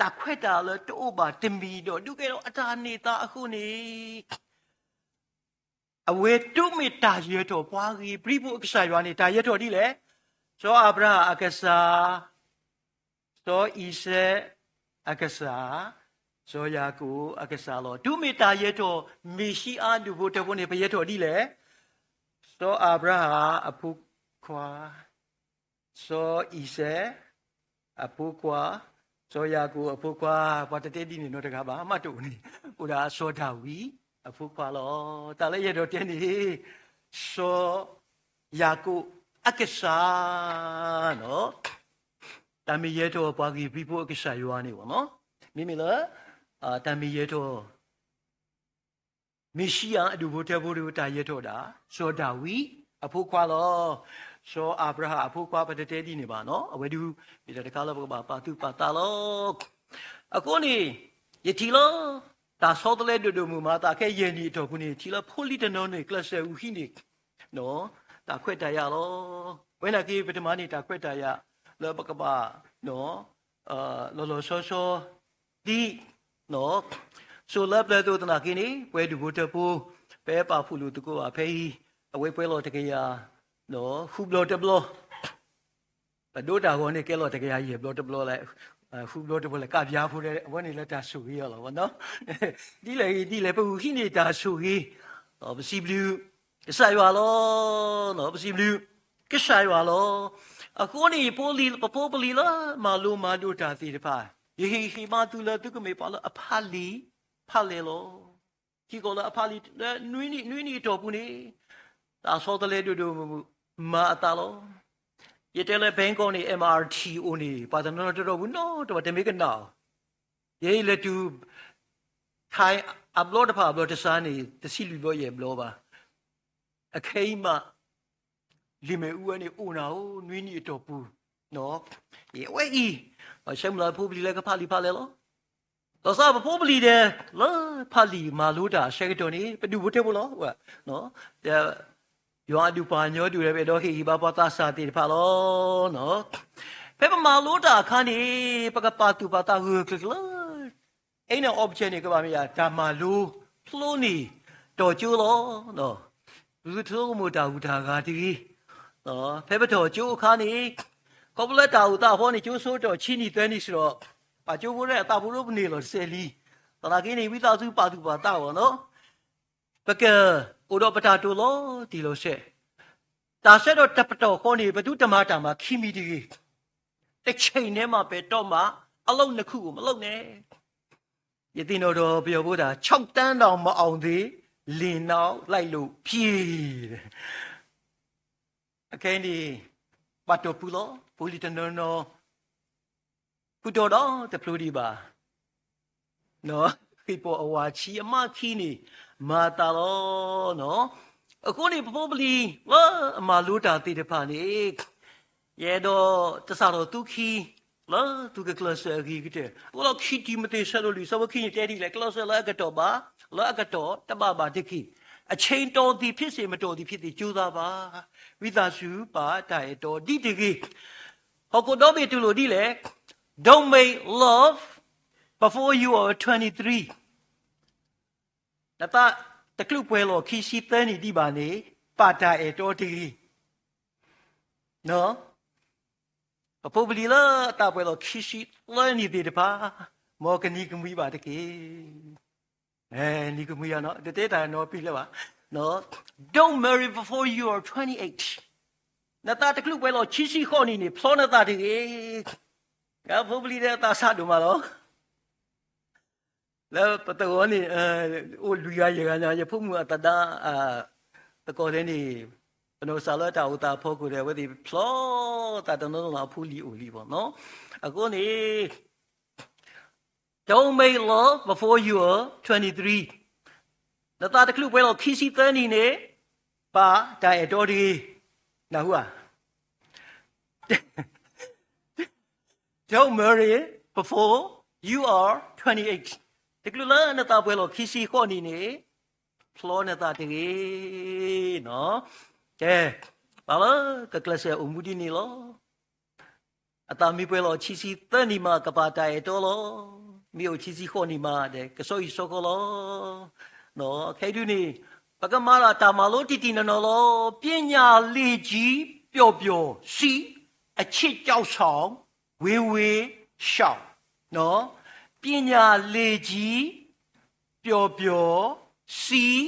တၢ်ခွဲးတၢ်ယာ်လၢတအိၣ်ဘၣ်တမံၤဒီး ဒုးကဲထီၣ်အတၢ်န့ၢ်သါအဃိန့ၣ် အဝဲတုၤမ့ၢ်တၢ်ယၢၤထီၣ် ပှၤဂ့ၤပြံဖိအကစၢ်ယွၤန့ၣ် တၢ်ယၢၤထီၣ်ဒ်လဲၣ်. စီၤအၤဘြၤဟၣ်အကစၢ်, စီၤအံၤစဲးအကစၢ်, စီၤယၤကိာ်အကစၢ်လီၤ. တုၤမ့ၢ်တၢ်ယၢၤထီၣ် မ့ၤၡံအါဒူၣ်ဖိထၢဖိန့ၣ် ပယၢၤထီၣ်ဒ်လဲၣ်. စီၤအၤဘြၤဟၣ်အဖိခွါ စီၤအံၤစဲးအဖိခွါ, စီၤယၤကိာ်အဖိခွါ, ပှၤတတဲဒ်န့ၣ်နီတဂၤဘၣ်, မးတအိၣ်န့ၣ်, အိၣ်ဒၣ်စီၤဒၤဝံးအဖိခွါလီၤ. တၢ်လၢယအဲၣ်ဒိးတဲန့ၣ်, စီၤယၤကိာ်အကစၢ်, တၢ်မ့ၢ်ယၢၤထီၣ်ပှၤဂ့ၤပြံဖိအကစၢ်ယွၤန့ၣ်ဘၣ်နီၤ, မ့မ့ၢ်လၢ တၢ်မ့ၢ်ယၢၤထီၣ် မ့ၤၡံအၤအဒူၣ်ဖိထၢဖိတဂၤ တၢ်ယၢၤထီၣ်ဒၣ် စီၤဒၤဝံးအဖိခွါလီၤ. စီၤအၤဘြၤဟၣ်အဖိခွါ ပတတဲဒ်န့ၣ်ဘၣ်နီၤ, အဝဲဒၣ် မ့ၢ်တၢ်တခါလၢပကဘၣ်ပာ်သူၣ်ပာ်သးလီၤ. အဃိန့ၣ် ယထံၣ်လၢ တၢ်ဆီတလဲဒိၣ်ဒိၣ်မုၢ်မး သးခဲယဲၢ်နံၣ်အတီၢ်ပူၤန့ၣ် ထံၣ်လၢဖိလံၤတနီၤန့ၣ် ကျဲးစၢးဂုာ်ဃံန့ၢ် တၢ်ခွဲးတၢ်ယာ်လီၤ. ဝဲနာ်က့ ပတမၤန့ၢ်တၢ်ခွဲးတၢ်ယာ် လၢပကဘၣ် လီၤလီၤဆီဆီ ဒ် စိၤလၢပျၢၤအသိးသနာ်က့န့ၣ် ပှဲၤဒူၣ်ဖိထၢဖိ ပပာ်ဖှိၣ်လိာ်သကိးဘၣ်ဖဲအံၤ အဝဲပှဲၤလီၤတကယၤ ဃုဘျီတဘျီ ပဒိးတၢ်ဂီၤန့ၣ် ကဲလီၤတကယၤယဲၢ်ဘျီတဘျီလဲၣ်, ဃုဘျီတဘျီလဲၣ် ကးပၠါဖိဒီး အဝဲန့ၣ်လၢတၢ်ဆိၣ်ဂ့ၤအီၤလီၤ. ဒ်လဲၣ်ဂ့ၤဒ်လဲၣ် ပဂုာ်ဃံန့ၢ်တၢ်ဆိၣ်ဂ့ၤ, ပစံးဘျုးကစၢ်ယွၤလီၤ. ပစံးဘျုးကစၢ်ယွၤလီၤ. အဃိန့ၣ် ပဖိပလံၤလၢမၤလိမၤဒိးတၢ်သ့ၣ်တဖၣ် ယဟ့ၣ်ဂံၢ်ဟ့ၣ်ဘါသုလၢသုကမ့ၢ်ပှၤလၢအဖးလံာ်ဖးလဲၢ်လီၤ. ထံကီၢ်လၢအဖးလံာ်လၢနွံနံၣ် နွံနံၣ်အတီၢ်ပူၤန့ၣ် တၢ်ဆီတလဲဒိၣ်ဒိၣ်မုၢ်မုၢ်မၤအသးလီၤ. ယတဲလၢ Bangkok န့ၣ် MRT အိၣ်န့ၣ် ပှၤတနီၤနီၤတရီၢ်ပူၤနီတဘျီ တမ့ၢ်ကနၣ်အီၤ, ယဲယလဲၤတုၤ ခါအဘျီတဖၣ်အဘျီတစါန့ၣ် တဆံလွံၢ်ဘျီယဲၢ်ဘျီဘၣ်. အခဲအံၤမး လံာ်မဲာ်အူဝဲန့ၣ်အိၣ်နၤဧိၤ နွံနံၣ်အတီၢ်ပူၤ, အဝဲအံၤ ဆၢမုၢ်လၢ်ဖိပလံၤလၢကဖးလံာ်ဖးလဲၢ်လီၤ. ဒီးသးပဖိပလံၤဒဲး လၢဖးလံာ်မၤလိတၢ်အဆၢကတီၢ်န့ၣ် ပဒူၣ်ဖိထၢဖိလီၤ. ယွၤအဒူၣ်ပှၤကညီဒူၣ်ဒီး ပအဲၣ်ဒိးဟ့ၣ်ဂံၢ်ဘါပှၤသးစၢ်သ့ၣ်တဖၣ်လီၤ. ဖဲပမၤလိတၢ်အခါန့ၣ် ပကပာ်သူၣ်ပာ်သးဂၢၢ်ကျၢၤကျၢၤ အံၤန့ၣ် option န့ၣ် ကဘၣ်မ့ၢ်ယၤ တၢ်မၤလိဖျိန့ၢ်တီၢ်ကၠိလီၤ. ပသုတဆိကမိၣ်တၢ်ဟူးတၢ်ဂဲၤတဂ့ၤ. ဖဲပထီၣ်ကၠိအခါန့ၣ် ခီဖျိလၢတၢ်အိၣ်သးအဖီန့ၣ် ကၠိဆိထီၣ်ဆံနံၣ်သၢနံၣ်စ့ၢ်ဒီး ပှၤကၠိဖိရဲၣ်အသးဖိဒိၣ်ပန့ၢ်လီၤတစဲးလံ. သနာ်က့န့ၣ် ဝံသးစူၤပာ်သူၣ်ပာ်သးအီၤနီၤ. ပကအိၣ်ဒီးပတၢ်တိာ်လီၤတံၢ်လီၤဆဲး, တၢ်ဆၢကတီၢ်တပတီၢ်ဃီန့ၣ် ပသုတမၤတၢ်မၤခံမံၤတဂ့ၤ. တဆံးနဲမးပဲာ်တီမး အလုပ်နှစ်ခုကိုမလုပ်နဲ့. ယသ့ၣ်နီၣ်ဒီးပယီၤဖိတၢ် ခြောက်တန်းတောင်မအောင်သေး လင်နောက်လိုက်လို့ပြေး. အခဲအံၤန့ၣ် ပှၤတီၢ်ပူၤလီၤ. ဖိလံၤတနီၤနီၤ ဃုာ်ဒီးတဖျိဒံးဘၣ်. လၢအဝဲသ့ၣ်ပိာ်အဝၤဆံးအမးခံန့ၣ် မၤသးလီၤ. အဃိန့ၣ် ပဖိပလံၤလၢအမၤလိတၢ်သ့ၣ်တဖၣ်န့ၣ် ယအဲၣ်ဒိးတစးထီၣ်သူခံ လၢသုကကျဲးစၢးအဂ့ၤကတၢၢ်. အဃိဒီးခံတံၤမသ့းဆၢဒိၣ်လွံၢ်ဆၢဖိခံန့ၣ် တဲဒ်လဲၣ်, ကျဲးစၢးလၢအကတီၢ်ဘၣ်, လၢအကတီၢ်တဘၣ်ဘၣ်တက့ၢ်. အချိန်တော်သည်ဖြစ်စေ မတော်သည်ဖြစ်စေ ကြိုးစားပါ, ဝံသးစူၤ ပာ်တၢ်အဲၣ်တီဒ်တဂ့ၤ. ဟီၣ်ခိၣ်ဒီဘ့ၣ်တူၢ်လိာ်ဒ်လဲၣ်, Don't make love before you are twenty-three. နသးတချုးပှဲၤလီၤခံဆံသၢနံၣ်ဒံးဘၣ်န့ၣ် ပာ်တၢ်အဲၣ်တီတဂ့ၤ. ပဖိပလံၤလၢအသးပှဲၤလီၤခံဆံသၢနံၣ်သ့ၣ်တဖၣ်, မ်ကနံၤကမှံဘၣ်တက့ၢ်. နံၤကမှံဧါ, တတဲတၢ်နီတမံၤလၢၤဘၣ်. Don't marry before you are twenty-eight. နသးတချုးပှဲၤလီၤခံဆံဃိးနံၣ်န့ၣ် ဖျီနသးတဂ့ၤ. ဖိပလံၤဒီးအသးစၢ်ဒိၣ်မးလီၤ. လၢပသဝီန့ၣ် အိၣ်လွံၢ်ဂၤယဲၢ်ဂၤညါ, ယဖိမုၣ်အသဒါ သကိးဒဲန့ၣ် ပနီၢ်ကစၢ်လၢတၢ်အိၣ်သးအဖီခိၣ်ဒီး အဝဲသ့ၣ်ဖျီသးတနီၤနီၤအဖိလံၤအိၣ်လံဘၣ်နီၤ. အဃိန့ၣ် Don't make love before you are twenty-three. နသးတချုးပှဲၤလီၤခံဆံသၢနံၣ်န့ၣ် ပာ်တၢ်အဲၣ်တီတဂ့ၤ. နၢ်ဟူဧါ. Don't marry before you are twenty-eight. တချုးလၢနသးပှဲၤလီၤခံဆံဃိးနံၣ်န့ၣ် ဖျီနသးတဂ့ၤ. ကဲ, ပှၤလၢကကျဲးစၢးအိၣ်မူဒ်န့ၣ်လီၤ. အသးမ့ၢ်ပှဲၤလီၤခံဆံသၢနံၣ်မး ကပာ်တၢ်အဲၣ်တီလီၤ. မ့ၢ်အိၣ်ခံဆံဃိးနံၣ်မးဒီး ကစီအံၤစီဃီလီၤ. ခဲအံၤဒုန့ၣ် ပကမၤတၢ်မၤလိတံၢ်တံၢ်နီၢ်နီၢ်လီၤ. ပညာလင်ကြီး ပျော်ပျော်စီး, အချစ်ကြောက်ဆောင် ဝေးဝေးရှောင်. ပညာလင်ကြီး ပျော်ပျော်စီး,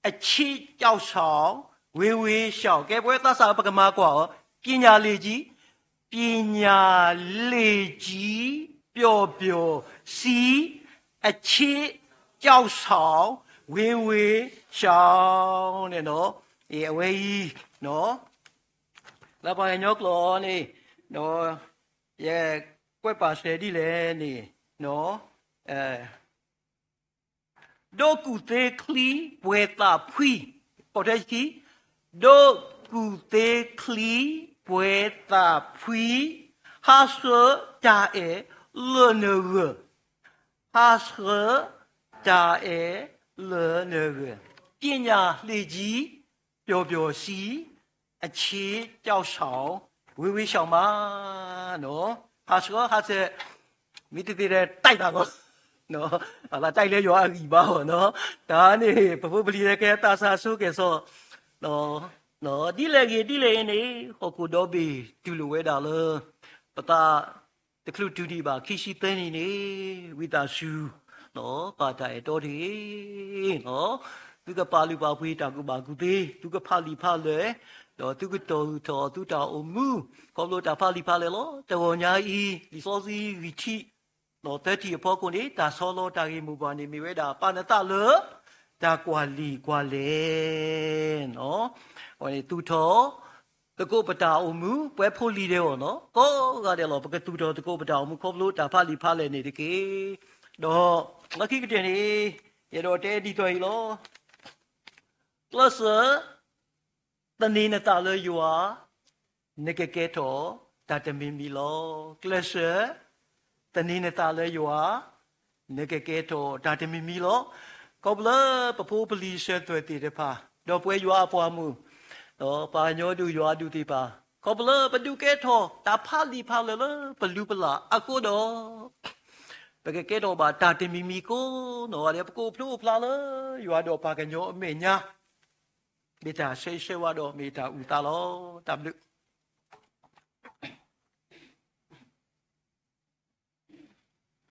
အချစ်ကြောက်ဆောင် ဝေးဝေးရှောင်. ကဲ ပဝဲသးစၢ် ပကမၤကွၢ်အီၤ. ပညာလင်ကြီး, ပညာလင်ကြီး ပျော်ပျော်စီး, အချစ်ကြောက်ဆောင် ဝေးဝေးရှောင် န့ၣ်နီၤ. အဝဲအံၤ လၢပှၤကညီကျိာ်န့ၣ် ယကွဲးပာ်စဲးဒ်လဲၣ်န့ၣ် ဒိးကူၣ်သ့ချံပှဲၤသးဖှံ, ပိာ်ထွဲခံ, ဒိးကူၣ်သ့ချံပှဲၤသးဖှံ, ဟးဆှၢတၢ်အဲၣ်လၢနဂၢၢ်, ဟးဆှၢတၢ်အဲၣ်လၢနဂၢၢ်. ပညာလင်ကြီး ပျော်ပျော်စီး, အချစ်ကြောက်ဆောင် ဝေးဝေးရှောင်မး. ဟးဆှၢ ဟးဆှၢ မ့ၢ်တသ့ဒီး တၢ်သးကီ, အသးတၢ်လၢယွၤအဂံၢ်ဘါအီၤနီၤ. တၢ်န့ၣ် ပဖိပလံၤလၢကဲသးစၢ်ဆိကဲၣ်ဆိး ဒ်လဲၣ်ဂ့ၤဒ်လဲၣ်ဂ့ၤန့ၣ် ဟီၣ်ခိၣ်ဒီဘ့ၣ်တူၢ်လိာ်ဝဲဒၣ်လၢ ပသးတချုးတုၤဒံးဘၣ် ခံဆံသၢနံၣ်န့ၣ် ဝံသးစူၤ ပာ်တၢ်အဲၣ်တီတဂ့ၤ. သုကပာ်လုၢ်ပာ်ပှ့ၤတၢ်ကူၣ်ဘၣ်ကူၣ်သ့, သုကဖးလံာ်ဖးလဲၢ်, ဒီးသုကတီၢ်ထီၣ်သုတၢ်အိၣ်မူ ခီဖျိတၢ်ဖးလံာ်ဖးလဲၢ်လီၤ. တဂီၤညါအံၤ လံာ်စီဆှံဂံၢ်ထံး သၢထံၣ်အဖီခိၣ်န့ၣ် တၢ်ဆီလီၤတၢ်ဂ့ၢ်မိၢ်ပှၢ်န့ၣ် မ့ၢ်ဝဲဒၣ် ပာ်နသးလၢ တၢ်ကွၢ်လံာ်ကွၢ်လဲၢ် အဝဲန့ၣ်သူၣ်ထီၣ် သကိးပတၢ်အိၣ်မူ ပှဲၤဖိလံၤဒဲးအီၤနီၤ, ကိးဂၤဒဲးလီၤ. ပကသူၣ်ထီၣ်သကိးပတၢ်အိၣ်မူ ခီဖျိတၢ်ဖးလံာ်ဖးလဲၢ်န့ၣ်တက့ၢ်. ဒီးလၢခံကတၢၢ်န့ၣ် ယအဲၣ်ဒိးတဲဒ်သိးအံၤလီၤ. ကျဲးစၢး သန့ၤနသးလၢယွၤ, နကကဲထီၣ်တၢ်တမံၤမံၤလီၤ. ကျဲးစၢး သန့ၤနသးလၢယွၤ, နကကဲထီၣ်တၢ်တမံၤမံၤလီၤ. ခီဖျိလၢပဖိပလံၤစၢၤသွဲၣ်သ့ၣ်တဖၣ်, ဒီးပဝဲယွၤအပှၤမုၣ်, ဒီးပှၤကညီဒုးယွၤဒုးသ့ၣ်တဖၣ်, ခီဖျိလၢပဒုးကဲထီၣ်တၢ်ဖးလံာ်ဖးလဲၢ်လၢပလုၢ်ပလၢ်အဃိဒီး ပကကဲထီၣ်ဘၣ်တၢ်တမံၤမံၤကိးနီၢ်ဂၤဒဲး, ပကအိၣ်ဖျိအိၣ်ဖျါလၢယွၤဒီးပှၤကညီအမဲာ်ညါ မ့ၢ်တၢ်ဆၢဂ့ၤဆၢဝါဒီးမ့ၢ်တၢ်အုၣ်သးလီၤ. တၢ်ဘျုး